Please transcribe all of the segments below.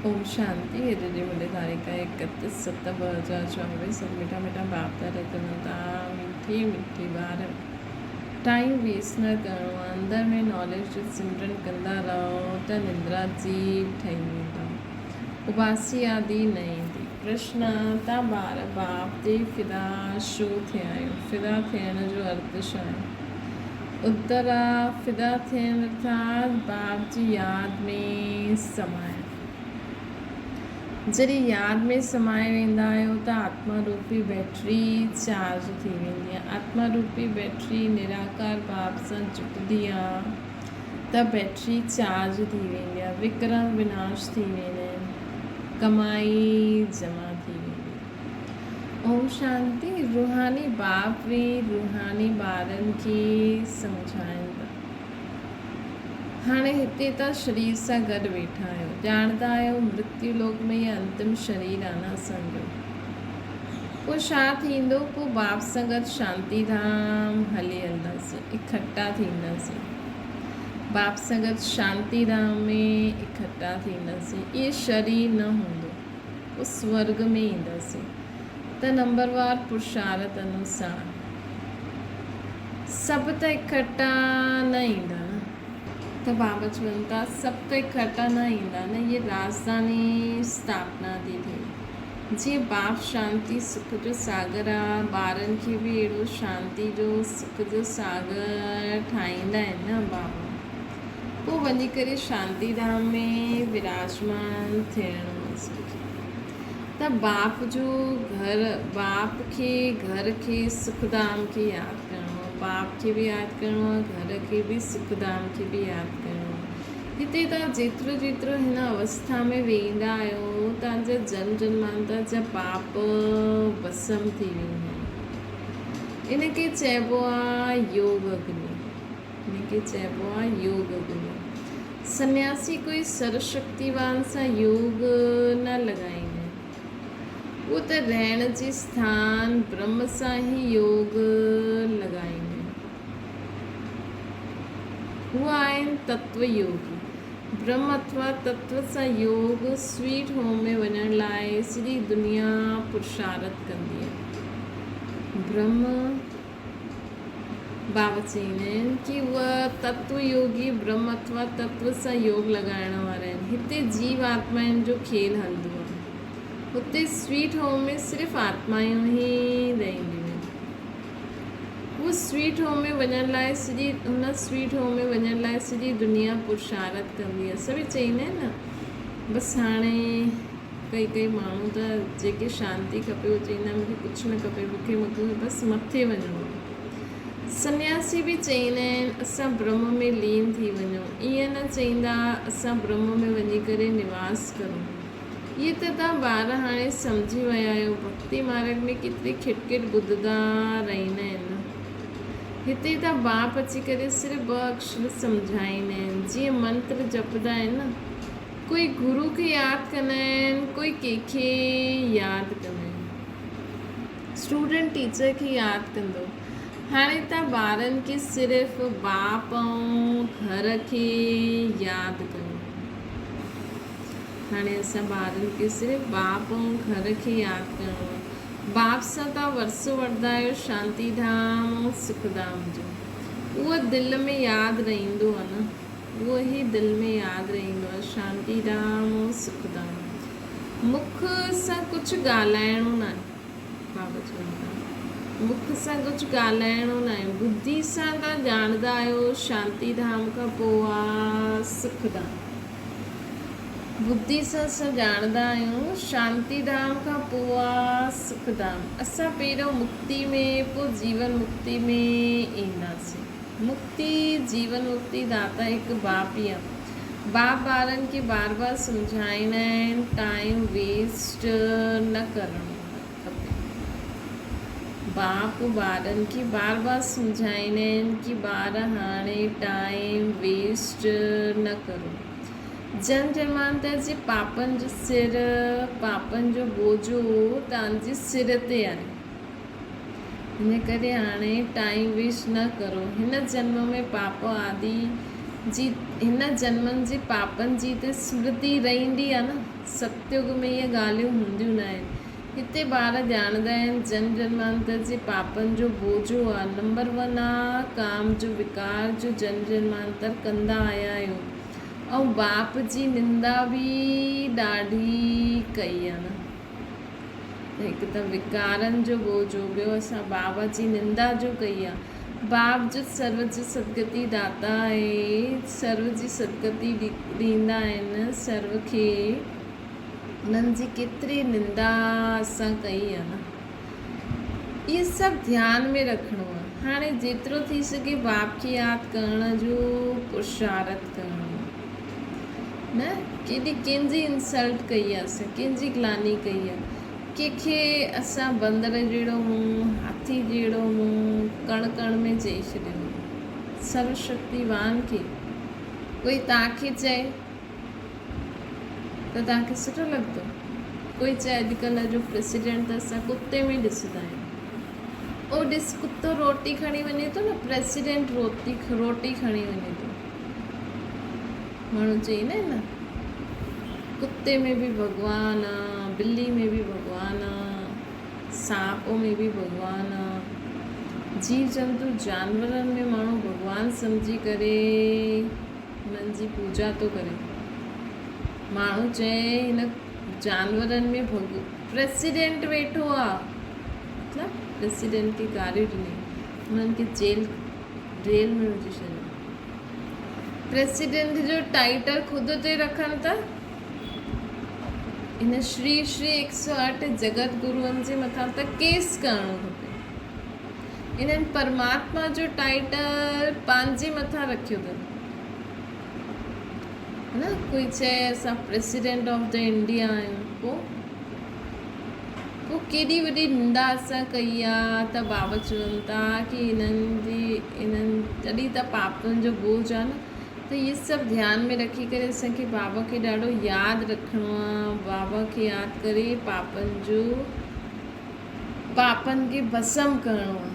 اوم شانتي اڄ جي منهنجي تاريخ آهي 31 ست 2024 سڀ مٺا مٺا باپ دادا چون ٿا مٺي مٺي ٻار ٽائيم ويسٽ نه ڪرڻو آهي اندر ۾ ناليج جو سمرن ڪندا رهو ته نندرا جيو ٺهي ويندؤ اباسي آدي نه ايندي. پرشن، تان ٻار باپ تي فدا ڇو ٿيا آهيو؟ فدا ٿيڻ جو ارٿ ڇا آهي؟ اتر، فدا ٿيڻ ارٿات باپ جي ياد ۾ سمائڻ. جڏهن ياد ۾ سمائي ويندا آهيو ته آتما روپي بيٽري چارج ٿي ويندي آهي. آتما روپي بيٽري نراڪار باپ سان جٽندي آهي ته بيٽري چارج ٿي ويندي آهي. وڪرم وناش ٿي ويندا آهن. ڪمائي جمع ٿي ويندي آهي. اوم شانتي روحاني باپ به روحاني ٻارن کي سمجهائين ٿا. هاڻي هتي توهان شرير سان گڏ ويٺا آهيو. ڄاڻندا آهيو مرتيو لوڪ ۾ هي انتم شرير آهي نه اسان جو. پوء ڇا ٿيندو؟ پوء باپ سان گڏ شانتي ڌام هلي هلنداسين، اڪٺا ٿينداسين. باپ سان گڏ شانتي ڌام ۾ اڪٺا ٿينداسين. اهي شرير نه هوندو. پوء سورڳ ۾ اينداسين ته نمبروار پرشارت انوسار سڀ ته اڪٺا نه ايندا نه. ته بابا چون ٿا سڀ ته اڪٺا نه ايندا نه، هيء راڄڌاني اسٿاپنا ٿي ٿئي. جيئن باپ شانتي سک جو ساگر آ، ٻارن کي به اهڙو شانتي جو سک جو ساگر ٺاهيندا آهن نه بابا. پوء وڃي ڪري شانتي ڌام ۾ وراجمان ٿيڻ اسان کي ته باپ جو گهر باپ کي گهر کي سک ڌام کي ياد ڪرڻو آهي باپ کي به ياد ڪرڻو آهي گهر کي به سک ڌام کي به ياد ڪرڻو آهي هتي توهان جيترو جيترو هن اوسٿا ۾ ويندا آهيو توهان جا جنم جنمانتر جا پاپ ڀسم ٿي ويندا آهن ان کي چئبو آهي يوگ اگني. ان کي چئبو آهي يوگ گرو. سنياسي ڪوئي سروشڪتيوان سان يوگ نه لڳائيندا آهن. اهو ته رهڻ جي اسٿان برهم سان ئي يوگ لڳائيندا آهن. اهي آهن تتو يوگي. برهم اٿوا تتو سان يوگ سويٽ هوم ۾ وڃڻ لاء سڄي دنيا پرشارت ڪندي آهي. برهم. بابا چوندا آهن ڪي اهي تتو يوگي برهم اٿوا تتو سان يوگ لڳائڻ وارا آهن. هتي جيو آتمائن جو کيل هلندو آهي. هتي سويٽ هوم ۾ صرف آتمائون ئي رهنديون آهن. هو سويٽ هوم ۾ وڃڻ لاء سڄي هن سويٽ هوم ۾ وڃڻ لاء سڄي دنيا پرشارت ڪندي آهي. سڀئي چوندا آهن نه بس هاڻي ڪئي ڪئي ماڻهو ته جيڪي شانتي کپي اهو چئيندا مون کي ڪجهه نه کپي مون کي مون کي بس مٿي وڃڻو آهي. سنياسي به چئيندا آهن اسان برهم ۾ لين ٿي وڃون ائين نه چئيندا اسان برهم ۾ وڃي ڪري نواس ڪرون. اهي ته توهان ٻار هاڻي سمجهي ويا آهيو ڀڳتي مارڳ ۾ ڪيتري کٽ کٽ ٻڌندا رهندا آهن نه. هتي ته باپ اچي ڪري صرف ٻه اڪشر سمجهائيندا آهن جيئن منتر جپدا آهن نه. ڪوئي گرو کي ياد ڪندا آهن ڪوئي ڪنهن کي ياد ڪندا آهن. اسٽوڊنٽ ٽيچر کي ياد ڪندو. هاڻي ته ٻارن کي صرف باپ ۽ گهر کي ياد ڪرڻو آهي. هاڻي اسان ٻارن کي صرف باپ ۽ گهر کي ياد ڪرڻو آهي. باپ سان توهان ورثو وٺندا آهيو شانتي ڌام ۽ سک ڌام جو. اهو دل ۾ ياد رهندو آهي نه. اهو ئي دل ۾ ياد رهندو آهي. شانتي ڌام ۽ سک ڌام. مک سان ڪجهه ڳالهائڻو ناهي. بابا چون ٿا. مک سان ڪجهه ڳالهائڻو ناهي. ٻڌي سان توهان ڄاڻندا آهيو شانتي ڌام کان پوء آ سک ڌام. ٻڌي سان اسان ڄاڻندا آهيون شانتي ڌام کان پوء آ سک ڌام. اسان پهريون مڪتي ۾ پوء جيون مڪتي ۾ اينداسين. مڪتي، جيون مڪتي داتا هڪ باپ ئي آ. باپ ٻارن کي بار بار سمجهائيندا آهن ٽائيم ويسٽ نه ڪرڻو کپي. باپ ٻارن کي بار بار سمجهائيندا آهن ڪي ٻار هاڻي ٽائيم ويسٽ نه ڪرو. جنم جنمانتر جي پاپن جو سر، پاپن جو بوجو توهان جي سر تي آهي. ان ڪري هاڻي ٽائيم ويسٽ نه ڪرو. هن جنم ۾ پاپ آدي جي هن جنمن جي پاپن جي ته سمرتي رهندي آ نه. ستيگ ۾ اهي ڳالهيون هونديون ناهن. هتي ٻار ڄاڻندا آهن جنم جنمانتر جي پاپن جو بوجهو آ. نمبر ون آ ڪام جو وڪار جو جنم جنمانتر ڪندا آيا آهيو ۽ باپ جي نندا به ڏاڍي ڪئي آ نه. ته هڪ ته وڪارن جو بوجهو، ٻيو اسان بابا جي نندا جو ڪئي آ. باب جو سرو جو سدگتي داتا آهي، سرو جي سدگتي ڏيندا آهن، سرو کي انهن جي ڪيتري نندا اسان ڪئي آ نه. اهي سڀ ڌيان ۾ رکڻو آ. هاڻي جيترو ٿي سگهي باپ کي ياد ڪرڻ جو پرشارٿ ڪرڻو آ. نه ڪيڏي ڪنهن جي انسلٽ ڪئي آ اسان، ڪنهن جي گلاني ڪئي آ. ڪنهن کي اسان بندر جهڙو منهن، هاٿي جهڙو منهن ڪڻ ڪڻ ۾ چئي ڇڏيو آ. سرو شڪتيوان کي ڪوئي توهان کي چئي ته توهان کي سٺو لڳندو؟ ڪوئي چئي اڄڪلهه جو پريسيڊنٽ ته اسان ڪتي ۾ ڏسندا آهيون. او ڏس ڪتو روٽي کڻي وڃي ٿو نه پريسيڊنٽ روٽي روٽي کڻي وڃي ٿو. ماڻهو چئيندا آهن نه ڪتي ۾ به ڀڳوان آ، ٻلي ۾ به ڀڳوان آ، سانپ ۾ به ڀڳوان آ. جيو جنتو جانورن ۾ ماڻهو ڀڳوان سمجهي ڪري انهن جي پوڄا ٿو ڪري. ماڻهو چئي هن جانورن ۾ ڀڳ پريسيڊنٽ ويٺو آ مطلب پريسيڊنٽ کي گاريون ڏني انهن کي جيل جيل ۾ وجهي ڇڏيو. پريسيڊنٽ جو ٽائيٽل خود تي رکن ته هن شري شري هڪ سؤ اٺ جڳت گروئن جي مٿان ته ڪيس ڪرڻو کپي. انهن پرماتما جو ٽائيٽل پنهنجي مٿان رکيو اٿن. نه ڪوئي چئي اسان پريسيڊنٽ آف the India آهيون پوء پوء ڪيڏي وڏي نندا اسان ڪئي آ ته بابا چون ٿا ڪي انهن جي انهن تڏهن ته پاپن جو بوجھ آ نه ته اهي سڀ ڌيان ۾ رکي ڪري اسان کي بابا کي ڏاڍو ياد رکڻو آ بابا کي ياد ڪري پاپن جو پاپن کي ڀسم ڪرڻو آ.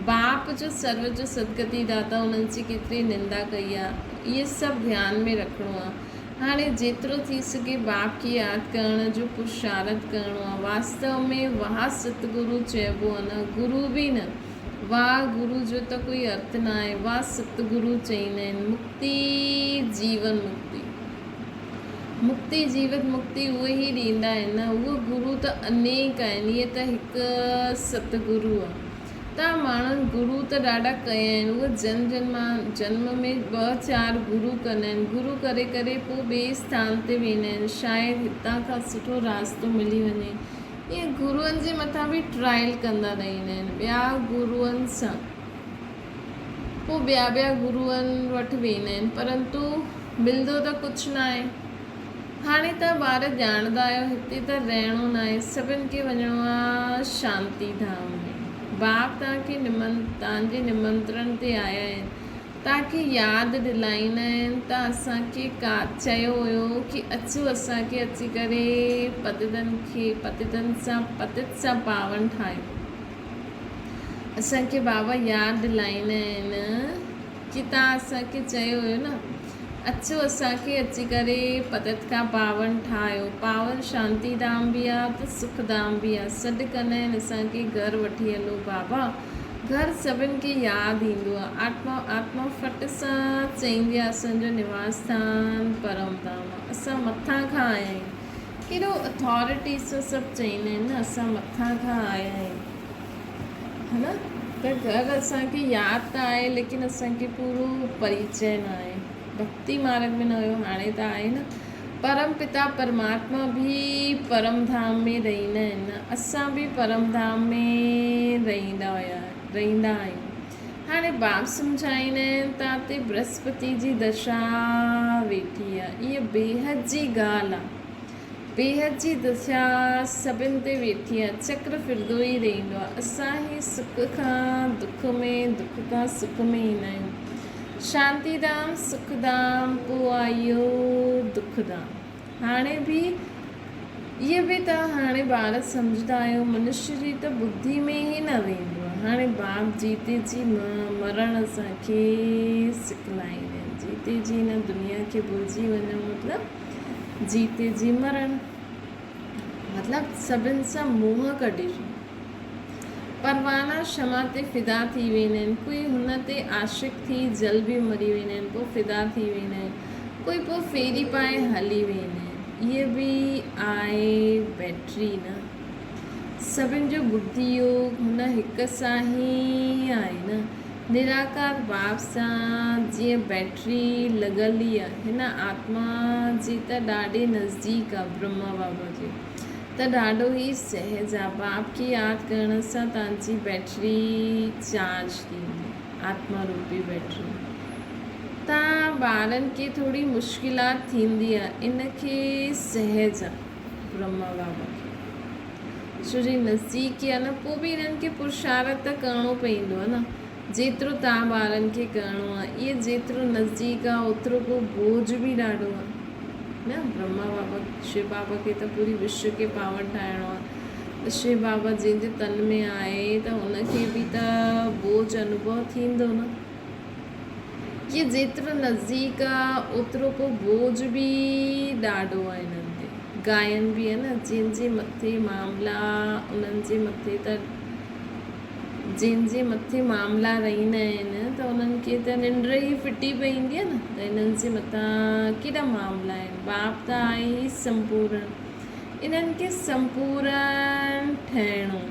باپ جو سرو جو سدگتي داتا انهن جي ڪيتري نندا ڪئي آ اهي سڀ ڌيان ۾ رکڻو آ. هاڻي جيترو ٿي سگهي باپ کي ياد ڪرڻ جو پرشارٿ ڪرڻو آ. واستو ۾ واهه ستگرو چئبو آ نه گرو به نه. واهه گرو جو ته ڪوئي ارٿ ناهي. واهه ستگرو چئيندا آهن. مڪتي جيون مڪتي. مڪتي جيوت مڪتي اهي ئي ڏيندا آهن نه اهو گرو ته انيڪ آهن اهي ته هڪ ستگرو آ تان ماڻهن گرو ته ڏاڍا ڪيا آهن اهي جنم جنما جنم ۾ ٻه چار گرو ڪندا آهن گرو ڪري ڪري پوء ٻئي اسٿان تي ويندا آهن شايد هتان کان سٺو راستو ملي وڃي ائين گروئن جي مٿان به ٽرائل ڪندا رهندا آهن ٻيا گروئن سان پوء ٻيا ٻيا گروئن وٽ ويندا آهن پرنتو ملندو ته ڪجهه ناهي. هاڻي ته ٻار ڄاڻندا آهيو هتي ته رهڻو ناهي سڀن کي وڃڻو آ شانتي ڌام ۾. باپ توهان کي توهان جي نمنترڻ تي آيا آهن. توهان کي ياد ڏلائيندا آهن ته اسان کي ڪا چيو هيو ڪي اچو اسان کي اچي ڪري پتتن کي پتتن سان پتت سان پاون ٺاهيو. اسان کي بابا ياد ڏلائيندا آهن ڪي توهان اسان کي چيو هيو نه اچو اسان کي اچي ڪري پتت کان پاون ٺاهيو پاون شانتي ڌام به آ ته سک ڌام به آ سڏ ڪندا آهن اسان کي گهر وٺي هلو بابا گهر سڀن کي ياد ايندو آ آتما آتما ڦٽ سان چئيندي آ اسان جو نواس اسٿان پرم ڌام آ اسان مٿان کان آيا آهيون ڪيڏو اٿارٽي سان سڀ چئيندا آهن نه اسان مٿان کان آيا آهيون ها نه ته گهر اسان کي ياد ته آهي ليڪن اسان کي پورو پريچي نه آهي ڀڪتي مارگ ۾ نه هيو هاڻي ته آهي نه پرم پتا پرماتما به پرم ڌام ۾ رهندا آهن نه اسان به پرم ڌام ۾ رهندا هيا رهندا آهيون هاڻي باب سمجهائيندا آهن ته تي برهسپتي جي دشا ويٺي آهي اها بيحد جي ڳالهه آهي بيحد جي دشا سڀن تي ويٺي آهي چڪر ڦرندو ئي رهندو آهي اسان هي سک کان دک ۾ دک کان سک ۾ ايندا آهيون شانتي ڌام سک ڌام پوء آيو دک ڌام هاڻي به اهي به ته هاڻي ٻار سمجهندا آهيو منشي جي ته ٻڌي ۾ ئي نه ويندو آهي هاڻي باپ جيتي جي مرڻ اسان کي سکلائيندا آهن. جيتي جي هن دنيا کي ڀلجي وڃڻ مطلب جيتي جي مرڻ. مطلب سڀن سان منهن ڪڍي ڇڏڻ. پروانا شمع تي فدا ٿي ويندا آهن، ڪوئي هن تي عاشق ٿي جل به مري ويندا آهن، پوء فدا ٿي ويندا آهن، ڪوئي پوء ڦيري پائي هلي ويندا آهن. اهي به آهي بيٽري نه. سڀن جو ٻڌي يوگ هن هڪ سان ئي آهي نه. نراڪار باپ سان جيئن بيٽري لڳل ئي آ. هن آتما جي ته ڏاڍي نزديڪ آ برهما بابا جي ته ڏاڍو ئي سهج آ. باپ کي ياد ڪرڻ سان توهان جي بيٽري چارج ٿيندي آتما روپي بيٽري. تان ٻارن کي ٿوري مشڪلات ٿيندي آ ان کي سهج آ برهما بابا کي. ڇو جي نزديڪ ئي آ نه پوء به انهن کي پرشارت ته ڪرڻو پئيندو آ نه جيترو تان ٻارن کي ڪرڻو آ اهي جيترو نزديڪ آ اوترو پوء بوجھ به ڏاڍو آ نه برهما بابا شو بابا کي ته پوري وشو کي پاون ٺاهڻو آ ته شو بابا جنهن جي تن ۾ آهي ته ان کي به ته بوجھ انوڀو ٿيندو نه. اهي جيترو نزديڪ آ اوترو پوء بوجھ به ڏاڍو آ انهن تي. گائن به آ نه جنهن جي مٿي معاملا انهن جي مٿي ته جنهن جي مٿي معاملا رهندا آهن ته انهن کي ته ننڊ ئي ڦٽي پئيندي آ نه ته انهن جي مٿان ڪيڏا معاملا آهن. باپ ته آهي ئي سمپورڻ انهن کي سمپورڻ ٺهڻو.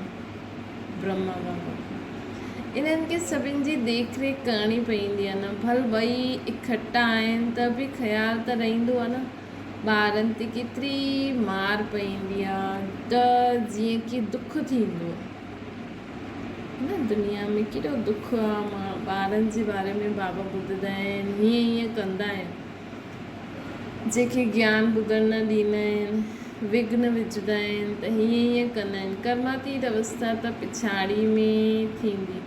برهما بابا کي انهن کي سڀن جي ديک ريک ڪرڻي پئيندي آهي نه ڀل ٻئي اڪٺا آهن ته به خيال ته رهندو آهي نه ٻارن تي ڪيتري مار پئيندي آهي ته جيئن ڪي دک ٿيندو آهي نه دنيا ۾ ڪيڏو دک آهي ٻارن جي باري ۾ بابا ٻڌندا آهن هيئن هيئن ڪندا آهن جنهن کي گيان ٻڌڻ نه ڏيندا آهن، وگهن وجهندا آهن ته هيئن هيئن ڪندا آهن. ڪرماتيت اوسٿا ته پڇاڙي ۾ ٿيندي.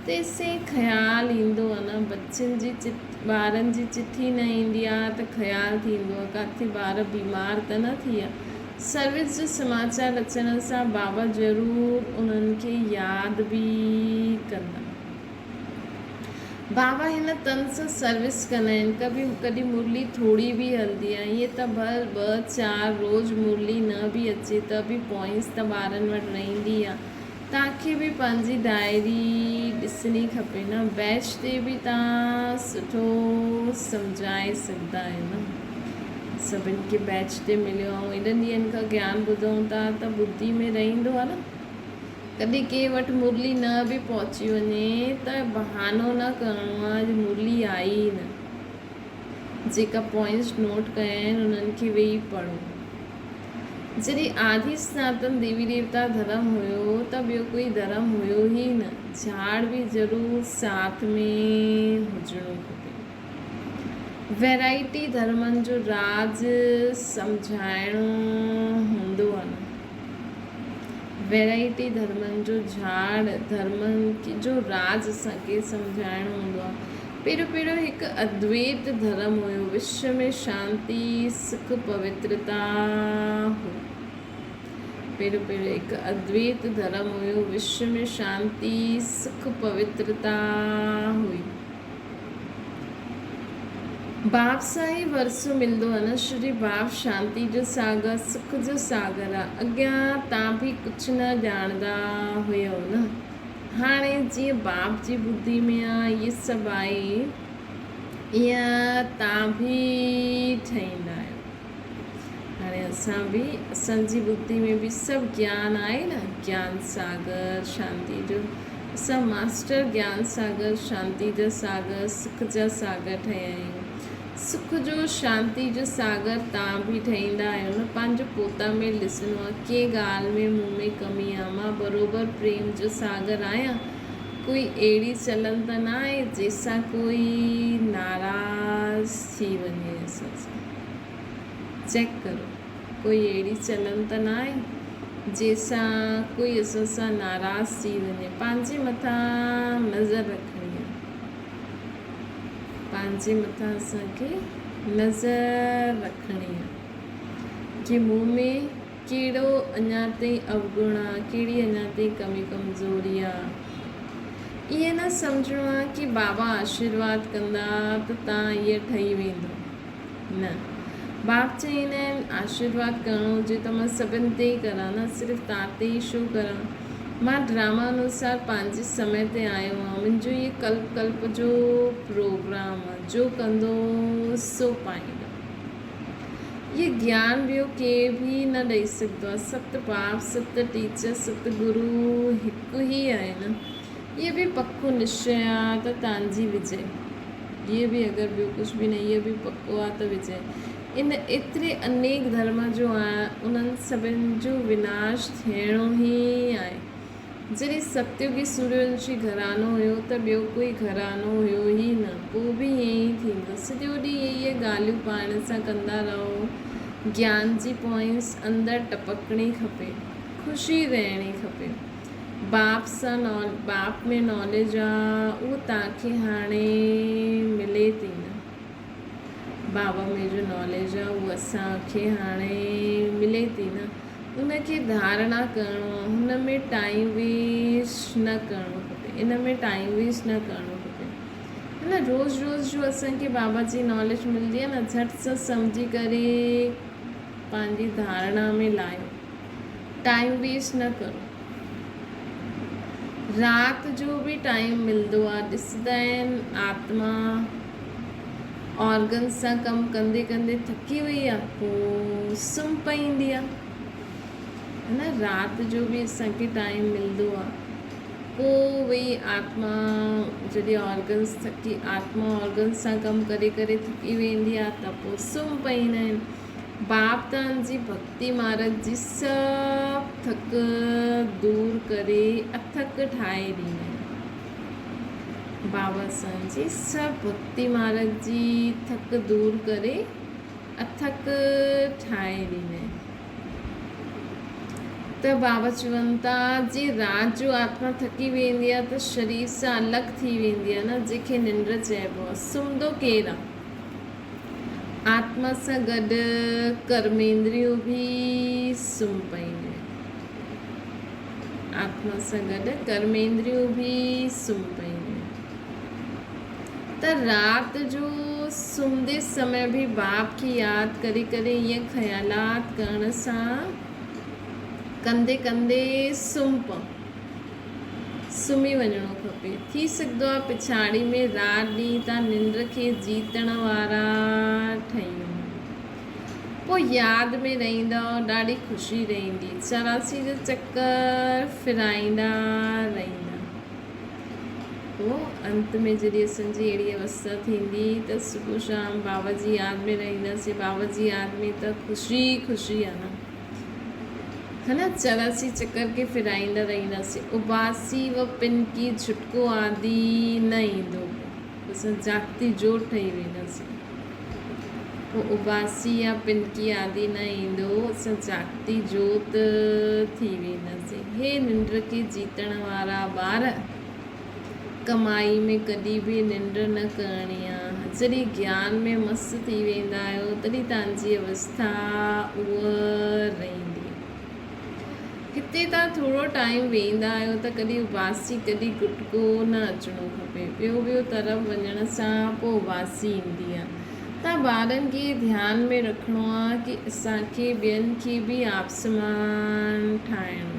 تيسين خيال ايندو آهي نه بچن جي ٻارن جي چٺي نه ايندي آهي ته خيال ٿيندو آهي ڪاٿي ٻار بيمار ته نه ٿي ويا. سروس جو سماچار اچڻ سان بابا ضرور انهن کي ياد به ڪندا. بابا هن تن سان سروس ڪندا آهن. ڪڀي ڪڏهن مرلي ٿوري به هلندي آهي. ائين ته ڀل ٻه چار روز مرلي نه به اچي ته به پوائنٽس ته ٻارن وٽ رهندي آهي. توهان کي به پنهنجي ڊائري ڏسڻي کپي نه. بيچ تي به توهان سٺو سمجهائي سگهندا آهيو نه. سڀن کي بيچ تي مليو ۽ ايڏن ڏينهن کان گيان ٻڌون ٿا ته ٻڌي ۾ رهندو آهي نه. ڪڏهن ڪنهن وٽ مرلي نه به پهچي وڃي ته بهانو نه ڪرڻو آ اڄ مرلي آئي ئي نه. جيڪا پوائنٽس نوٽ ڪيا آهن انهن کي ويهي پڙهو. جڏهن آدي سناتن ديوي ديوتا ڌرم هيو ته ٻيو ڪوئي ڌرم هيو ئي نه. جهاڙ به ضرور ساٿ ۾ هجڻو کپي. ويرائٽي ڌرمن جو راز سمجهائڻو هوندو آ نه. ويرائٽي ڌرمن جو جھاڙ، ڌرمن جو راز اسان کي سمجھائڻو هوندو آهي. پهريون پهريون هڪ ادويت ڌرم هيو، وشو ۾ شانتي، سک، پوترتا هئي. پهريون پهريون هڪ ادويت ڌرم هيو، وشو ۾ شانتي، سک، پوترتا هئي. باپ سان ئي ورثو ملندو آ نه شري باپ شانتي جو ساگر سک جو ساگر آ اڳيان تان ڀي ڪڇ نه ڄاڻندا هيئو نه هاڻي جيئن باپ جي ٻڌي ۾ آ اهي سڀ آهي ايئن تان ڀي ٺهيندا آهيو هاڻي اسان به اسان جي ٻڌي ۾ به سڀ گيان آهي نه گيان ساگر شانتي جو اسان ماسٽر گيان ساگر، شانتي جا ساگر، سک جا ساگر ٺهيا آهيون. سک جو، شانتي جو ساگر تان به ٺهيندا آهيو نه. پنهنجو پوتا ۾ ڏسڻو آهي، ڪنهن ڳالهه ۾ مون ۾ ڪمي آهي. مان بروبر پريم جو ساگر آهيان. ڪوئي اهڙي چلن ته نه آهي، جنهن سان ڪوئي ناراض ٿي وڃي اسان سان. چيڪ ڪرو. ڪوئي اهڙي چلن ته نه آهي، جنهن سان ڪوئي اسان سان ناراض ٿي وڃي. پنهنجي مٿان نظر رکڻي آهي. پنهنجي مٿان اسان کي نظر رکڻي آهي ڪي مون ۾ ڪهڙو اڃا تائين اوگڻ آهي، ڪهڙي اڃا تائين ڪمي ڪمزوري آهي. ائين نه سمجهڻو آهي ڪي بابا آشيرواد ڪندا ته تان ائين ٺهي ويندو. نه. باپ چئيندا آهن آشيرواد ڪرڻو هجي ته مان سڀن تي ئي ڪران نه صرف تان تي ئي ڇو ڪران. مان ڊراما انوسار پنهنجي سمي تي آيو آهيان. منهنجو هيء ڪلپ ڪلپ جو پروگرام آهي. جو ڪندو سو پائيندو. هيء گيان ٻيو ڪير به نه ڏئي سگهندو آهي. ست باپ، ست ٽيچر، ست گرو هڪ ئي آهن. هيء به پڪو نشچي آهي ته تان جي وجي. هيء به اگر ٻيو ڪجهه به نه هيء به پڪو آهي ته وجي. ان ايتري انيڪ ڌرم جو آهي انهن سڀن جو وناش ٿيڻو ئي آهي. جڏهن ستيوگي سوريونشي گهراڻو هيو ته ٻيو ڪوئي گهراڻو هيو ئي نه، پوء به ائين ئي ٿيندو. سڄو ڏينهن اهي ڳالهيون پاڻ سان ڪندا رهو. گيان جي پوائنٽس اندر ٽپڪڻي کپي. خوشي رهڻي کپي. باپ سان باپ ۾ ناليج آ اهو توهان کي هاڻي ملي ٿي نه. بابا ۾ جو ناليج آ اهو اسان کي هاڻي ملي ٿي نه. ان کي ڌارڻا ڪرڻو آ هن ۾ ٽائيم ويسٽ نه ڪرڻو کپي ان ۾ ٽائيم ويسٽ نه ڪرڻو کپي نه روز روز جو اسان کي بابا جي ناليج ملندي آ نه جھٽ سان سمجھي ڪري پنهنجي ڌارڻا ۾ لاهيو ٽائيم ويسٽ نه ڪرو رات جو به ٽائيم ملندو آ ڏسندا آهن آتما آرگنز سان ڪم ڪندي ڪندي ٿڪي وئي آ پوء سمهه پئيندي آ نه رات جو به اسان کي ٽائيم ملندو آ پوء وئي آتما جڏهن آرگنز ٿڪي آتما آرگنز سان ڪم ڪري ڪري ٿڪي ويندي آ ته پوء سمهه پئيندا آهن باپ تان جي ڀڳتي مارگ جي سڀ ٿڪ دور ڪري اٿڪ ٺاهي ڏيندا آهن بابا سائين جي سڀ ڀڳتي مارگ جي ٿڪ دور ڪري اٿڪ ٺاهي ڏنائين ته بابا چون ٿا جي رات جو آتما ٿڪي ويندي آهي ته شرير سان الڳ ٿي ويندي آهي نه جنهن کي ننڊ چئبو آهي سمهندو ڪير آهي آتما سان گڏ ڪرميندريون به سمهه پئينديون آهن آتما سان گڏ ڪرميندريون به سمهه پيون ته رات جو سمهندي سمي به باپ کي ياد ڪري ڪري ائين خيالات ڪرڻ سان ڪندي ڪندي سمهه پئو. سمهي وڃڻو کپي. ٿي سگهندو آهي پڇاڙي ۾ رات ڏينهن تان ننڊ کي جيتڻ وارا ٺهي وڃو. پوء ياد ۾ رهندؤ، ڏاڍي خوشي رهندي. 84 جو چڪر ڦرائيندا رهندا. پوء انت ۾ جڏهن اسان جي اهڙي اوستا ٿيندي ته صبح شام بابا جي ياد ۾ رهنداسين. بابا جي ياد ۾ ته خوشي ئي خوشي آهي نه. ها نه 84 چڪر کي ڦرائيندا رهنداسين. اباسي و پنڪي جهٽڪو آدي نه ايندو. پوء اسان جاڳتي جوڙ ٺهي وينداسين. پوء اباسي يا پنڪي آدي نه ايندو، اسان جاڳتي جوت ٿي وينداسين. هي ننڊ کي جيتڻ وارا ٻار! ڪمائي ۾ ڪڏهن به ننڊ نه ڪرڻي آ. جڏهن گيان ۾ مست ٿي ويندا آهيو، تڏهن توهان جي اوسٿا اها رهندي. هتي تان ٿورو ٽائيم ويهندا آهيو ته ڪڏهن اٻاسي ڪڏهن گٽڪو نه اچڻو کپي. ٻيو ٻيو طرف وڃڻ سان پوء اٻاسي ايندي آ. تان ٻارن کي ڌيان ۾ رکڻو آ ڪي اسان کي ٻين کي به آپسمان ٺاهڻو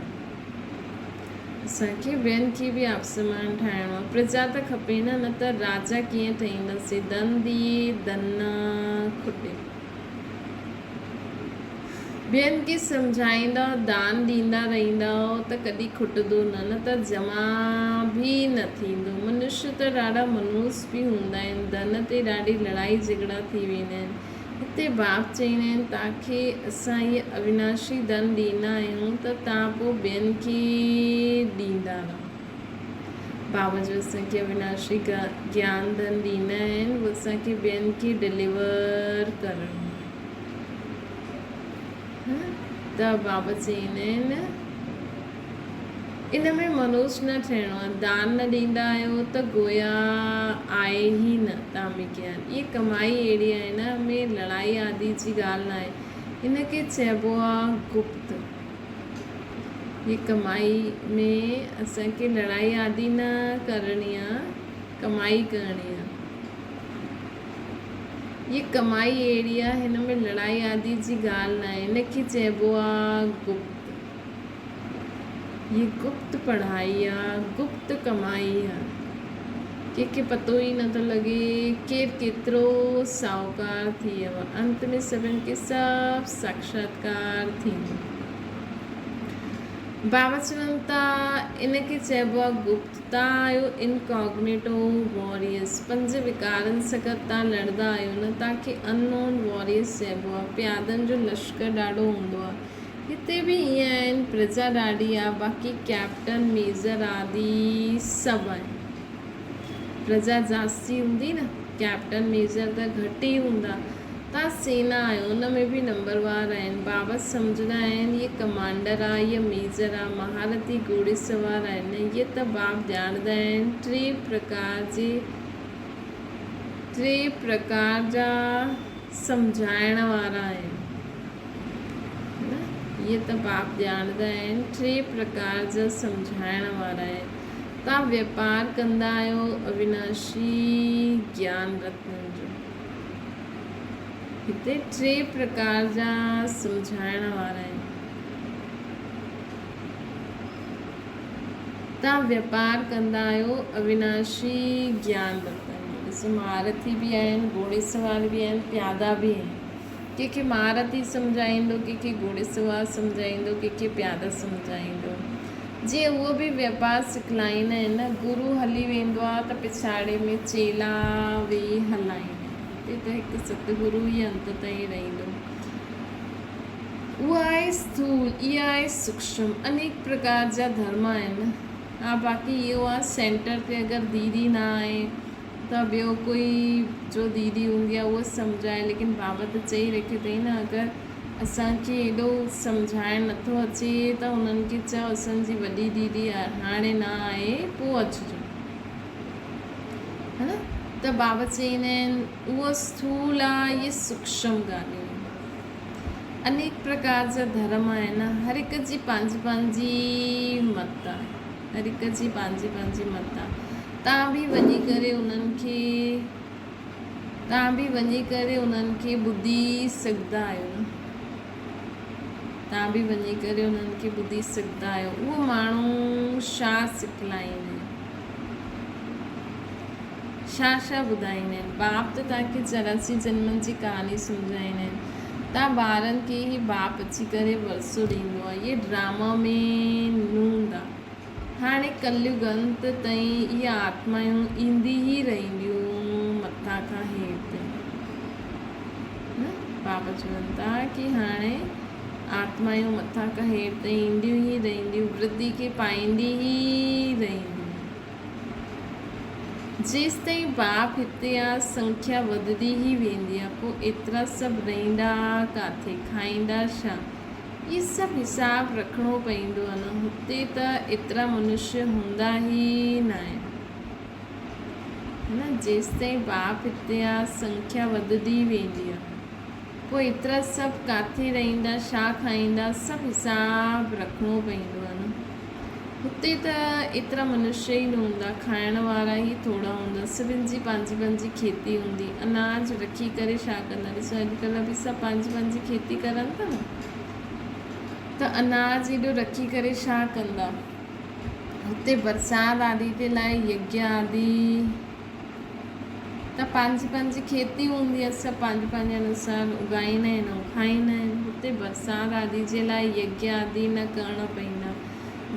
اسان کي ٻين کي به آپسمان ٺاهڻو آ. پرجا ته کپي نه نه ته راجا ڪيئن ٺهينداسين ڌن ڏي ڌن کٽي. ٻين کي سمجهائيندؤ، دان ڏيندا رهندؤ ته ڪڏهن کٽندو نه، نه ته جمع به نه ٿيندو. منش ته ڏاڍا منحوس به هوندا آهن، ڌن تي ڏاڍي لڙائي جهڳڙا ٿي ويندا آهن. هتي باپ چئيندا آهن، توهان کي اسان هيء اويناشي ڌن ڏيندا آهيون ته توهان پوء ٻين کي ڏيندا رهو. بابا جو اسان کي اويناشي گيان ڌن ڏيندا آهن اهو اسان کي ٻين کي ڊليور ڪرڻو آهي ته بابا چئيندا آهن ان ۾ منوس نه ٺهڻو آهي دان نه ڏيندا آهيو ته گويا آهي ئي نه تان ۾ گيان اهي ڪمائي اهڙي آهي نه ۾ لڙائي آدي جي ڳالهه نه آهي ان کي چئبو آهي گپت. هي ڪمائي ۾ اسان کي لڙائي آدي نه ڪرڻي آ، ڪمائي ڪرڻي آ. هي ڪمائي اهڙي آ، هن ۾ لڙائي آدي جي ڳالهه ناهي. هن کي چئبو آ گپت. هي گپت پڙهائي آ، گپت ڪمائي آ. ڪنهن کي پتو ئي نٿو لڳي ڪير ڪيترو ساهوڪار ٿي ويو آ. انت ۾ سڀن کي سڀ ساکشاتڪار ٿيندو. بابا چون ٿا ان کي چئبو آ گپت. تان آهيو انڪاگنيٽو واريئرس. پنج وڪارن سان گڏ تان لڙندا آهيو نه، تان کي ان نون واريئرس چئبو آ. پيادن جو لشڪر ڏاڍو هوندو آ. هتي به ائين آهن، پرجا ڏاڍي آ، باقي ڪئپٽن، ميجر آدي سڀ آهن. پرجا جاستي هوندي نه، ڪئپٽن، ميجر ته گهٽ ئي هوندا. تان سينا آهيو، ان ۾ به نمبروار آهن. بابت سمجهندا آهن، هيء ڪمانڊر آ، هيء ميجر آ، مهارتي گهوڙيسوار آهن. هيء ته باب ڄاڻندا آهن، ٽي پرڪار جا سمجهائڻ وارا آهن. نه، اهي ته باپ ڄاڻندا آهن، ٽي پرڪار جا سمجهائڻ وارا آهن. توهان ويپار ڪندا آهيو اويناشي گيان رتنن جو. هتي ٽي پرڪار جا سمجهائڻ وارا آهن. توهان ويپار ڪندا آهيو اويناشي گيان رتن جو. ڏسو مهارٿي به آهن، گهوڙيسوار به آهن، پيادا به آهن. ڪنهن کي مهارٿي سمجهائيندو، ڪنهن کي گهوڙيسوار سمجهائيندو، ڪنهن کي پيادا سمجهائيندو. جيئن اهو به ويپار سکلائيندا آهن نه. گرو هلي ويندو آهي ته پڇاڙي ۾ چيلا ويهي هلائيندا آهن. هتي ته هڪ ستگرو ئي انت تائين رهندو. اهو آهي اسٿول، اها آهي سوڪشم. انيڪ پرڪار جا ڌرم آهن. ها باقي اهو آهي سينٽر تي اگر ديدي نه آهي ته ٻيو ڪوئي جو ديدي هوندي آهي اهو سمجهائي ليڪن بابا ته چئي رکيو اٿئي نه اگر اسان کي ايڏو سمجهائڻ نٿو اچي ته انهن کي چئو اسان جي وڏي ديدي هاڻي نه آهي پوء اچجو ها نه ته بابا چئيندا آهن اهو اسٿول آهي اهي سوڪشم ڳالهيون آهن انيڪ پرڪار جا ڌرم آهن هر هڪ جي پنهنجي پنهنجي مت آهي هر هڪ جي پنهنجي پنهنجي مت آ. تان به وڃي ڪري انهن کي تان به وڃي ڪري انهن کي ٻڌي سگهندا آهيو نه. تان به وڃي ڪري انهن کي ٻڌي سگهندا آهيو. اهو ماڻهو ڇا سکلائيندا آهن. ڇا ڇا ٻڌائيندا آهن. باپ ته توهان کي 84 جنمن جي ڪهاڻي سمجهائيندا آهن. توهان ٻارن کي هي باپ اچي ڪري ورثو ڏيندو آهي. اهي ڊراما ۾ نوند آ. هاڻي ڪليگ انت تائين اهي آتمائون ايندي ئي رهنديون مٿان کان هيٺ تائين. نه باپ چون ٿا ڪي هاڻي آتمائون مٿان کان هيٺ تائين اينديون ئي رهنديون ورڌي کي پائيندي ئي رهنديون. جيستائين باپ هتي آ، سنکيا وڌندي ئي ويندي آ، پوء ايترا سڀ رهندا ڪاٿي، کائيندا ڇا؟ اهي سڀ حساب رکڻو پئيندو آ نه. هتي ته ايترا منشيه هوندا ئي ناهن. نه، جيستائين باپ هتي آ، سنکيا وڌندي ئي ويندي آ، پوء ايترا سڀ ڪاٿي رهندا، ڇا کائيندا، سڀ حساب رکڻو پئيندو آ نه. هتي ته ايترا منشيه ئي نه هوندا، کائڻ وارا ئي ٿورا هوندا، سڀن جي پنهنجي پنهنجي کيتي هوندي، اناج رکي ڪري ڇا ڪندا، ڏسو اڄڪلهه به سڀ پنهنجي پنهنجي کيتي ڪرن ٿا نه، ته اناج ايڏو رکي ڪري ڇا ڪندا. هتي برسات آدي تي لاء يگيا آدي ته پنهنجي پنهنجي کيتي هوندي آهي، سڀ پنهنجي پنهنجي انوسار اگائيندا آهن ۽ کائيندا آهن. هتي برسات آدي جي لاء يگيا آدي نه ڪرڻا پئيندا،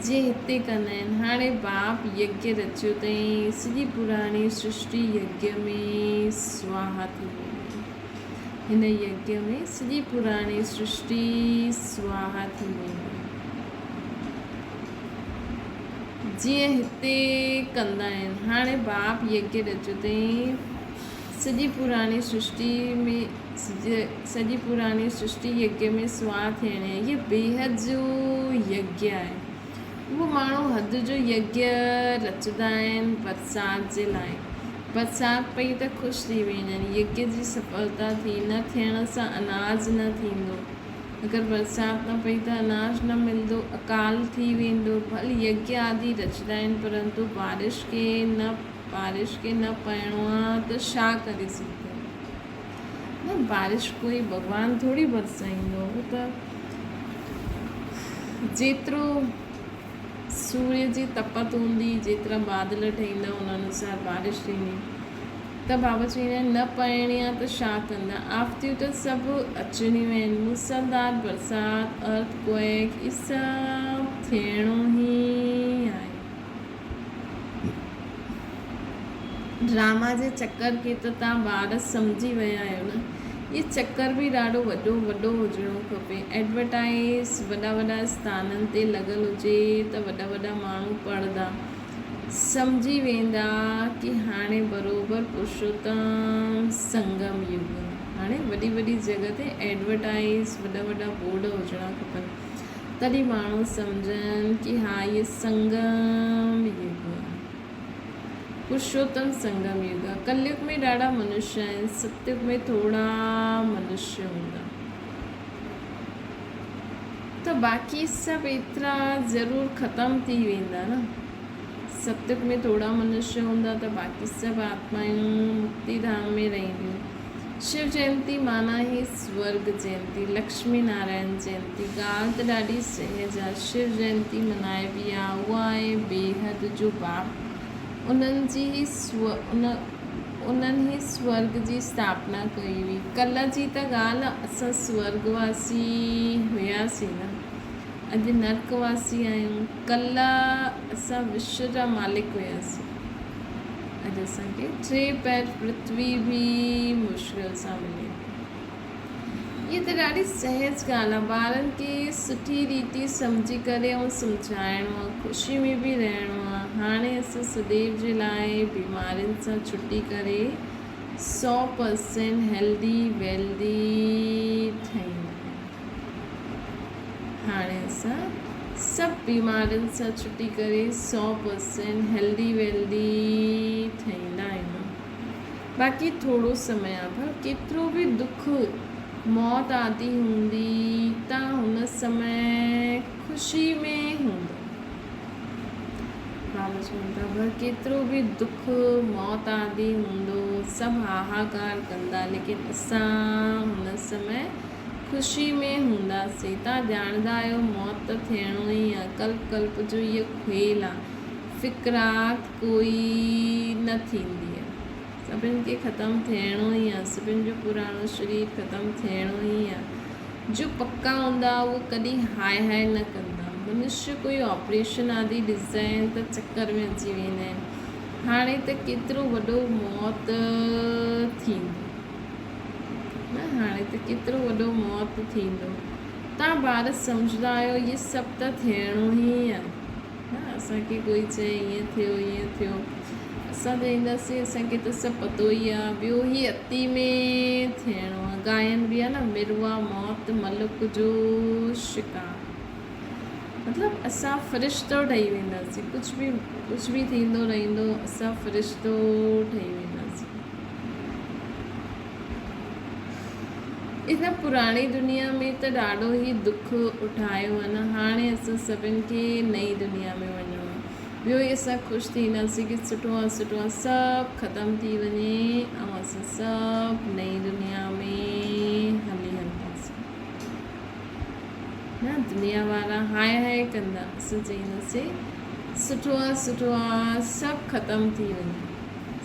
جيئن هتي ڪندا آهن. هاڻي باپ يگيا رچيو تئين سڄي پراڻي سرشٽي يگيا ۾ سواها ٿي ويندي. هن يگيا ۾ سڄي پراڻي سرشٽي سواها ٿي ويندي. جيئن هتي ڪندا آهن. هاڻي باپ يگيا رچيو تئين سڄي پراڻي سرشٽي ۾ سڄي پراڻي سرشٽي يگيا ۾ سواها ٿيڻي آهي. هيء بيحد جو يگيا آهي. اهو ماڻهو حد جو يگيا رچندا آهن برسات جي لاء. برسات پئي ته خوش ٿي ويندا آهن. يگيا جي سڦلتا ٿي نه ٿيڻ سان اناج نه ٿيندو. اگر برسات نه پئي ته اناج نه ملندو، اڪال ٿي ويندو. ڀل يگيا آدي رچندا آهن پرنتو بارش کي نه بارش کي نه پئڻو آ ته ڇا ڪري سگهجي. نه بارش ڪوئي ڀڳوان ٿوري برسائيندو هو ته جيترو سوريه جي تپت هوندي جيترا بادل ٺهيندا ان انوسار بارش ٿيندي. ته بابا چئيندا آهن نه پئڻي آ ته ڇا ڪندا آفتيون ته سڀ اچڻيون آهن موسلڌار برسات ارٿ ڪوئيڪ هي سڀ ٿيڻو ئي آهي. ڊراما جي چڪر کي ته توهان ٻار سمجهي ويا آهيو نه هي چڪر به ڏاڍو وڏو وڏو هجڻو کپي ايڊورٽائيز وڏا وڏا اسٿانن تي لڳل هجي ته وڏا وڏا ماڻهو پڙهندا سمجهي ويندا ڪي هاڻي بروبر پرشوتم سنگم يگ هاڻي وڏي وڏي جڳهه تي ايڊورٽائيز وڏا وڏا بورڊ هجڻا کپن تڏهن ماڻهو سمجهن ڪي ها هي سنگم يگ آهي پرشوتم سنگم يگ آهي ڪليگ ۾ ڏاڍا منشي آهن ستيگ ۾ ٿورا منشي هوندا ته باقي سڀ ايترا ضرور ختم ٿي ويندا نه. ستيگ ۾ ٿورا منشي هوندا ته باقي سڀ آتمائون مڪتي ڌام ۾ رهنديون. شو جينتي معنيٰ هي سورگ جينتي، لڪشمي نارائڻ جينتي. ڳالهه ته ڏاڍي سهج آ. شو جينتي منائبي آ، اها آهي بيحد جو باپ. انهن جي هي انهن ئي سورڳ جي اسٿاپنا ڪئي هئي. ڪلهه جي ته ڳالهه آ، اسان سورڳ واسي هياسين نه، اڄ نرڪ واسي آهيون. ڪلهه اسان وشو جا مالڪ هياسين، اڄ اسان کي ٽي پهر پرٿوي به مشڪل سان ملي ٿي. هيء ته ڏاڍي سهج ڳالهه آ، ٻارن کي سٺي ريتي سمجهي ڪري ۽ سمجهائڻو آ، خوشي ۾ به رهڻو آ. هاڻي اسان سديو جي لاء بيمارين سان ڇٽي ڪري سئو پرسينٽ هيلدي ويلدي ٺهيندا آهيون. هاڻي اسان سڀ بيمارين سان ڇٽي ڪري سئو پرسينٽ هيلدي ويلدي ٺهيندا آهيون. باقي ٿورو سمي آ ڀل ڪيترو به دک موت آدي هوندي ته هن سمي خوشي ۾ هوندو. بابا چون ٿا ڀل ڪيترو به دک موت آدي هوندو سڀ هاهاڪار ڪندا ليڪن اسان هن سمي خوشي ۾ هونداسين. تان ڄاڻندا آهيو موت ته ٿيڻو ئي آ ڪلپ ڪلپ جو هيء کيل آ فڪرات ڪوئي نه ٿيندي آ. سڀن کي ختم ٿيڻو ئي آ. سڀن جو پراڻو شرير ختم ٿيڻو ئي آ. جو پڪا هوندا اهي ڪڏهن هاء هاء نه ڪندا. منشي ڪوئي آپريشن آدي ڏسندا آهن ته چڪر ۾ اچي ويندا آهن. هاڻي ته ڪيترو وڏو موت ٿيندو. نه هاڻي ته ڪيترو وڏو موت ٿيندو. تان ٻار سمجهندا آهيو اهي سڀ ته ٿيڻو ئي آ. نه اسان کي ڪوئي چئي ائين ٿيو ائين ٿيو اسان چئينداسين اسان کي ته سڀ پتو ئي آ ٻيو هي اتي ۾ ٿيڻو آ گائن به آ نه مروا موت ملڪ جو شڪار مطلب اسان فرشتو ٺهي وينداسين ڪجهه به ڪجهه به ٿيندو رهندو اسان فرشتو ٺهي وينداسين ان پراڻي دنيا ۾ ته ڏاڍو ئي دک اٺايو آهي نه هاڻي اسان سڀن کي نئين دنيا ۾ وڃڻو آهي ٻيو ئي اسان خوش ٿينداسين ڪي سٺو آهي سٺو آهي سڀ ختم ٿي وڃي ۽ اسان سڀ نئين دنيا ۾ هلي هلنداسين نه دنيا وارا هاء هاء ڪندا اسان چئينداسين سٺو آهي سٺو آهي سڀ ختم ٿي وڃي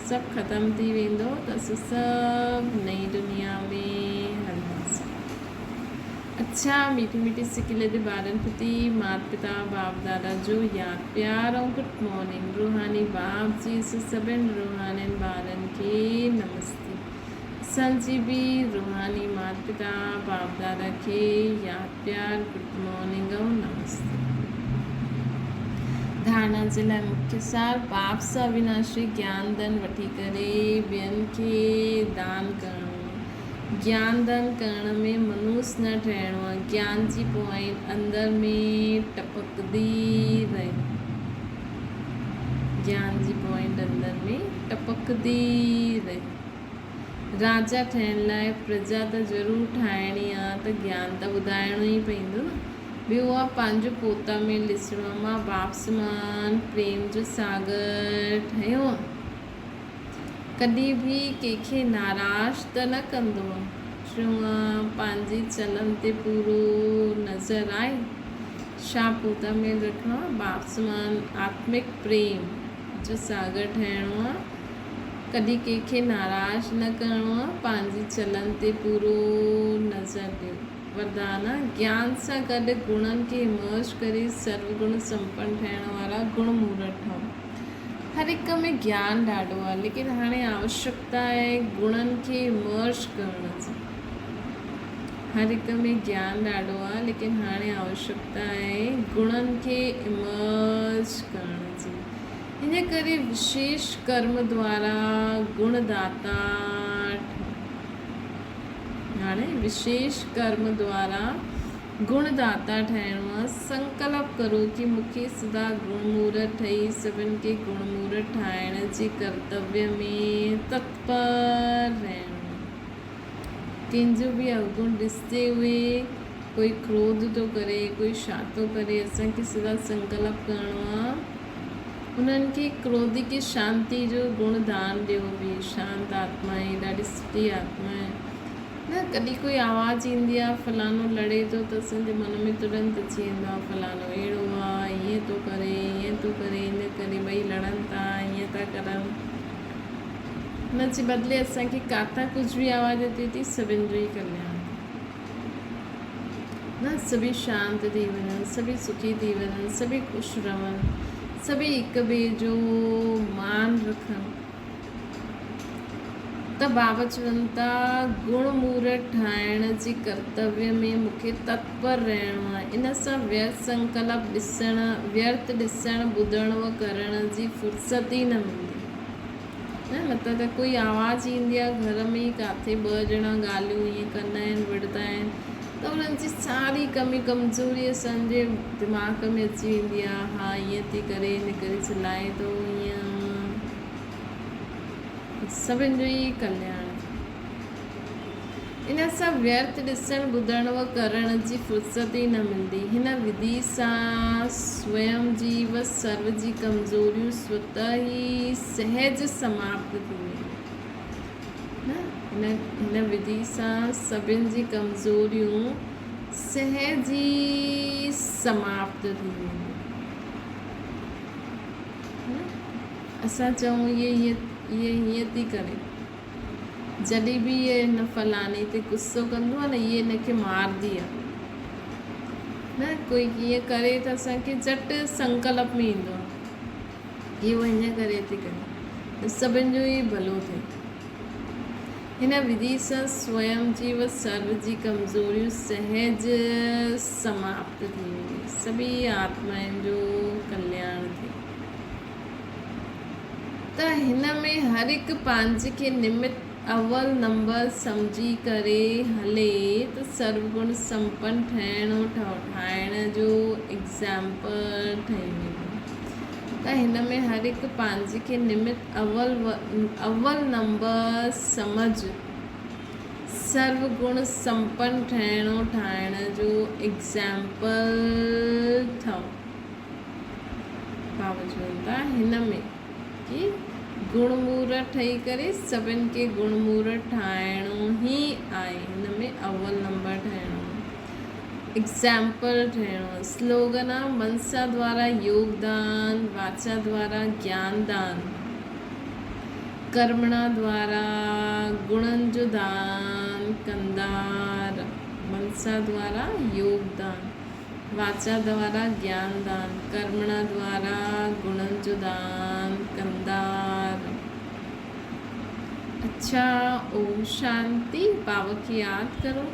سڀ ختم ٿي ويندو ته اسان سڀ نئين دنيا ۾ هلنداسين. اڇا ميٺي ميٺي سڪيلي جي ٻارن پرتي مات پتا باپ دادا جو ياد پيار ۽ گڊ مارننگ روحاني باپ جي اسان سڀن روحانين ٻارن کي نمستي اسان جي به روحاني مات پتا باپ دادا کي ياد پيار گڊ مارننگ ۽ نمستي. ڌارڻا جي لاء مکيه سار، پاپ سان اوناشي گيان ڌن وٺي ڪري ٻين کي دان ڪرڻو آهي. گيان دان ڪرڻ ۾ منوس نه ٺهڻو آهي. گيان جي پوائنٽ اندر ۾ ٽپڪندي رهي. گيان جي پوائنٽ اندر ۾ ٽپڪندي رهي. راجا ٺهڻ لاء پرجا ته ضرور ٺاهڻي آ ته گيان ته ٻڌائڻو ئي پئيندو نه. ٻيو آ پنهنجو پوتا ۾ ڏسڻو آ مان باپ سمان پريم جو ساگر ٺهيو آ. ڪڏهن به ڪنهن کي ناراض ته نه ڪندو آ. ٽيون آ پنهنجي چلن تي پورو نظر آهي. ڇا پوتا ميل رکڻو آ باپ سمان آتمڪ پريم جو ساگر ٺهڻو آ. ڪڏهن ڪنهن کي ناراض نه ڪرڻو آ، پنهنجي چلن تي پورو نظر ڏيو. وردان آ، گيان سان گڏ گڻن کي مرج ڪري سرو گڻ سمپن ٺهڻ وارا گڻ مورت ٺهو. هر هڪ ۾ گيان ڏاڍو آ، ليڪن هاڻي آوشڪتا آهي گڻن کي مرج ڪرڻ جي. هر هڪ ۾ گيان ڏاڍو آ، ليڪن هاڻي آوشڪتا آهي گڻن کي مرج ڪرڻ جي. ان ڪري وشيش ڪرم دوارا گڻ داتا ٺهو. هاڻي وشيش ڪرم دوارا گڻ داتا ٺهڻو آ. سنڪلپ ڪرو ڪي مون کي سدا گڻ مورت ٺهي سڀن کي گڻ مورت ٺاهڻ جي ڪرتويه ۾ تتپر رهڻو آ. ڪنهن جو به اوگڻ ڏسندي هئي ڪوئي ڪروڌ ٿو ڪري ڪوئي ڇا ٿو ڪري اسان کي سدا سنڪلپ ڪرڻو آ. انهن کي ڪروڌ کي شانتي جو گڻ دان ڏيو به شانت آتما آهي ڏاڍي سٺي آتما آهي نه ڪڏهن ڪوئي آواز ايندي آهي فلاڻو لڙي ٿو ته اسان جي من ۾ ترنت اچي ويندو آهي فلاڻو اهڙو آهي ائين ٿو ڪري ائين ٿو ڪري ان ڪري ٻئي لڙن ٿا ائين ٿا ڪرن ان جي بدلي اسان کي ڪاٿان ڪجهه به آواز اچي ٿي سڀن جو ئي ڪلياڻ نه سڀئي شانت ٿي وڃن، سڀئي سکي ٿي وڃن، سڀئي خوش رهن، سڀئي هڪ ٻئي جو مان رکن ته بابا چون ٿا گڻ مورت ٺاهڻ جي ڪرتويه ۾ مون کي تتپر رهڻو آهي. ان سان ويرٿ سنڪلپ ڏسڻ، ويرٿ ڏسڻ، ٻڌڻ و ڪرڻ جي فرصت ئي نه ملندي. نه مطلب ته ڪوئي آواز ايندي آهي گهر ۾ ئي ڪاٿي ٻه ڄڻا ڳالهيون ائين ڪندا آهن وڙهندا آهن ته انهن جي ساري ڪمي ڪمزوري اسان جي دماغ ۾ اچي ويندي آهي ها ائين ٿي ڪري ان ڪري چلائي ٿو ائين سڀن جو ئي ڪلياڻ ٿئي. ان سان ويرٿ ڏسڻ، ٻڌڻ و ڪرڻ جي فرصت ئي نه ملندي. هن وڌي سان سويم جي و سرو جي ڪمزوريون سوته ئي سهج سماپت ٿي وينديون. نه هن وڌي سان سڀن جي ڪمزوريون سهج ئي سماپت ٿي وينديون. نه اسان چئون هيء هيئن ٿي ڪري. جڏهن به هيء هن فلاڻي تي غصو ڪندو آهي نه هيء هن کي مارندي آهي. نه ڪوئي ڪيئن ڪري ته اسان کي جهٽ سنڪلپ ۾ ايندو آهي هيء هن ڪري ٿي ڪري ته سڀن جو ئي ڀلو ٿئي. هن وڌي سان سويم جي و سرو جي ڪمزوريون سهج سماپت ٿي وينديون. سڀئي آتمائن جو ڪلياڻ ٿئي. ته هن ۾ هر هڪ پنهنجي کي نمت اول نمبر سمجهي ڪري هلي ته سروگڻ سمپن ٺهڻو ٺاهڻ جو ايگزامپل ٺهي ويندو ته هن ۾ هر هڪ پنهنجي کي نمت اول اول نمبر سمجهه سروگڻ سمپن ٺهڻو ٺاهڻ جو ايگزامپل ٺهو. بابا چون ٿا هن ۾ ڪي گڻ مورت ٺهي ڪري سڀن کي گڻ مورت ٺاهڻو ئي آهي هن ۾ اول نمبر ٺهڻو ايگزامپل ٺهڻو سلوگن آ منسا دوارا يوگدان واچا دوارا گيان دان ڪرمڻا دوارا گڻن جو دان ڪندا منسا دوارا يوگدان واچا دوارا گيان دان، ڪرمڻا دوارا گڻن جو دان ڪندا رهو. اڇا اوم شانتي بابا کي ياد ڪرو.